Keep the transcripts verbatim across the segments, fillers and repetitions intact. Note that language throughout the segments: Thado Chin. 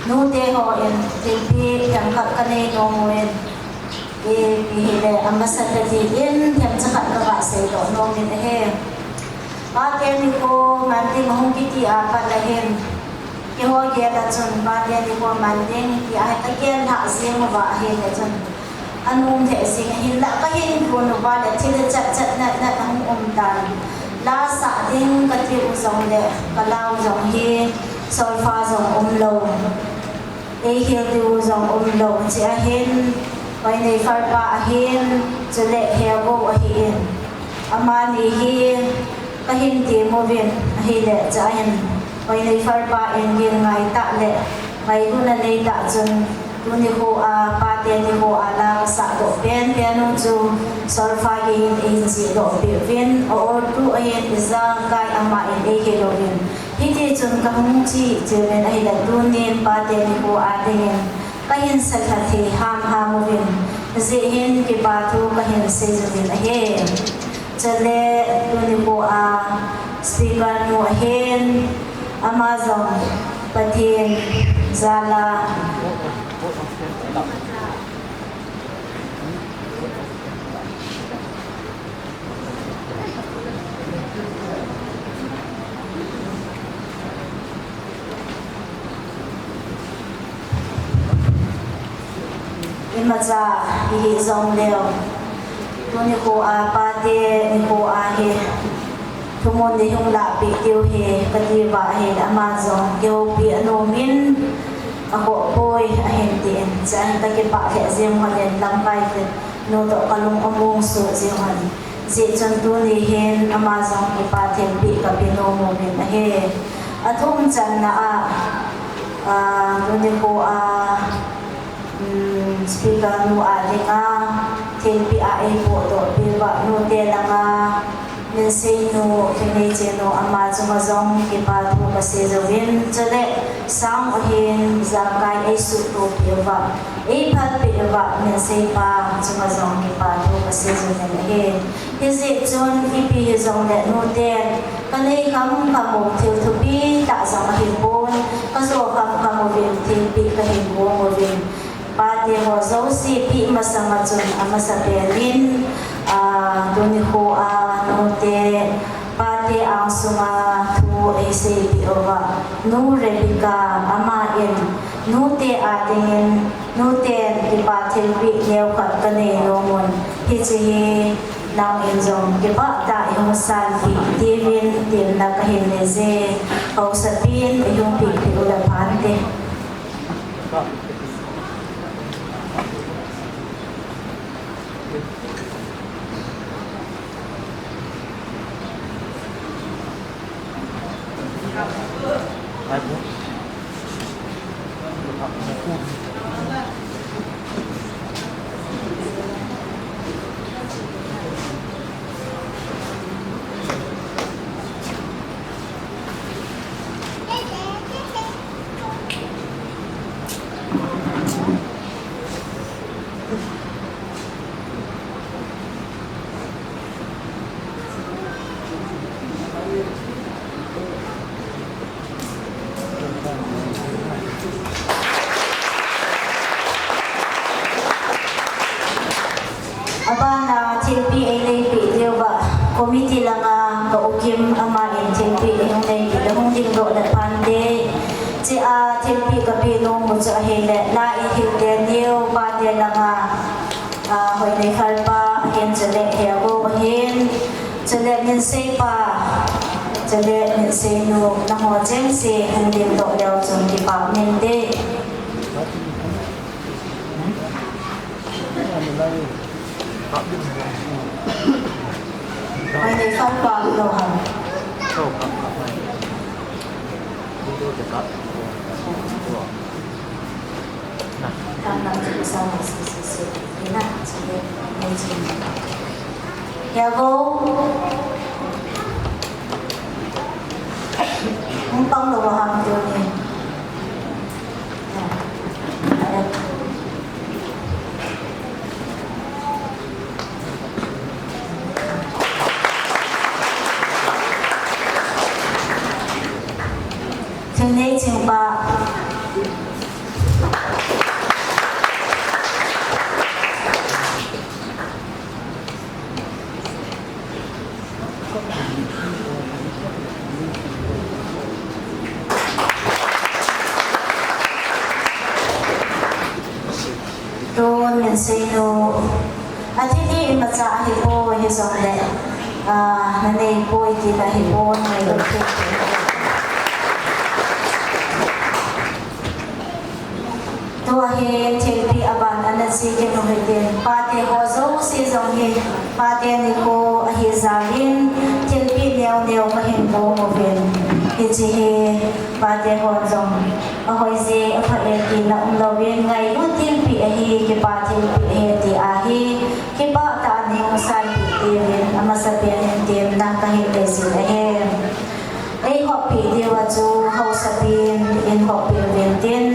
Nute hon thilpeh themkhat kanei nom uvin, ipi hile amasa tah in themcha khat kagah seidoh nom in ahi. Pate nikho man ding ahung kiti a pat ahin, keiho gel a chun Pate nikho man ding tia hi kagel lhah jeng uva ahile chun, anom lheh jeng ahinlah kahin gon uva le thil chat chat nat nat ahung um tan. La sah ding kati u jongle, kala u jong hi solfa jong umlou, eihil diu jong umlou, chea hin Hoineiphal pa ahin, chule Hego ahin, amani hi kahin tem uvin ahile, chea hin Hoineiphal pa in gel ngai tah le ngailutna nei tah chun, tuni nikho a Pate nikho a la kasah doh penpen u chu solfa gei in eihin jih doh peh uvin, a ortu ahin, ijemkai ama in eihil uvin, hiti chun kahung che che uvin ahile, tunin Pate nikho a dingin kahin salha thei hamham uvin, hijeh hin kipa thu kahin sei uvin ahi. Chule tuni nikho a speaker nu ahin, ama jong Pathen jal a imacha ihi jongleu, tuni nikho a Pate nikho a hi thumun neihung lahpeh diu ahi kati uva ahile, ama jong kihoupi anom in, akhoh poi ahin tin, chea hin kakipah lheh jeng uvin, lamkai tinu toh kalung among soh jeng uvin, hijeh chun tuni hin ama jong kipa thilpeh kape nom uvin ahi. Athum channa a, ah, tuni nikho a, um, speaker nu a dinga thilpeh a eipohdoh peh uva nute langa Minseinu, Kheneichenu, ama chunga jong kipa thu kasei uvin, chule sang ahin jemkai eisuhtoh peh uva, eiphat peh uva Minsei pa chunga jong kipa thu kasei uvin ahi. Hijeh chun ipi hijongle nute, kanei khamkham u thil thupi tah jong ahipon, kajo khamkham uvin thilpeh kahin gong uvin, Pate ho jouse peh masanga chun amasapen in, ah, tuni nikho a nute, Pate angsunga thu eiseipeh uva, Nu Rebecca, ama in, nute a dingin, nuten kipa thilpeh neokhat kanei nom un, hiche hi nangin jong kipah tah in hung sanpeh diuvin temna kahin nei e, haosapin eihung pehpeh u le phante. Abana thilpeh eineipeh diuva, committee langa ka U Kim, ama in thilpeh eihung neipeh le hung dingdoh le phante. Chea thilpeh kapeh nom u chu ahile, la eihil teniu, Pate langa, ah, Hoineiphal pa ahin, chule Hego ahin, chule Minsei pa, chule Minseinu, nangho chengse hung dingdoh leu chun kipa um inte. Hoineiphal pa lou ham. Tam lam chu sa ma si si si. Ina, chule, nei chin. Hego. Hung pang lou ham tuni. Thilnei chingpa. Seinu, athilhih imacha ahipoi hijongle, ah, nanei poi tina ahipoi, ngailut thei. Tua hi thilpeh aban ana che kit u hitin, pate ho jouse jong hi, pate nikho ahi jal in, thilpeh neo neo kahin bol uvin. Hiche hi pate hon jong ahoije, apha e tina umlouvin, ngailut thilpeh ahi, kipa thilpeh ahi ti ahi, kipah tah a nei hung sanpeh diuvin, amasapen in temna kahin nei jin ahi. Eihoppi diuva chu haosapen in hoppi uvin tin,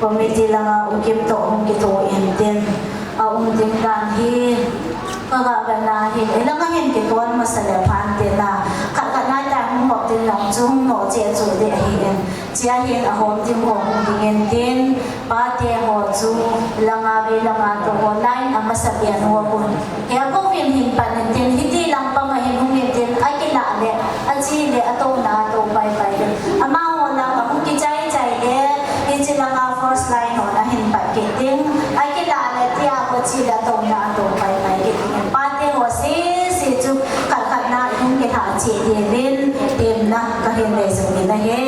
committee langa U Kim toh hung kitho in tin, aum ding dan hi kaga vetna hin, ilanga hin kiton masa le phan tina, khat khat nai ta hung hop ding lang chu hung noh cheh chu ding ahin, chea hin ahom ding ho hung ding in tin, pate ho chu langa vei langa tou ho line amasapen ho pun, hia kouvin hin pan in tin, hiti lang panga hin hung in tin, akilah le, ache le, atouna atou pai pai le, amaho lang ahung kichai chai le, hiche langa first line hon ahin pat kit ding, akilah le, tia ho che le, atouna atou pai pai kit ding in, pate ho sese chu khat khat na hung kilhah cheh diuvin temna kahin nei jing in ahi.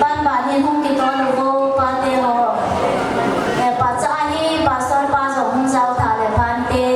Ban ban in hung kitol uvo, pate ho. Eh, pahcha hi pastor pa jong hung jao tha le phante.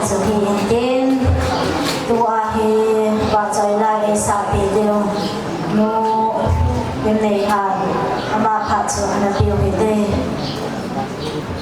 Chu hi intin, tua hi vahchoi lai eisahpeh diu nu Kimneihan, ama phat chu ana peh u hite.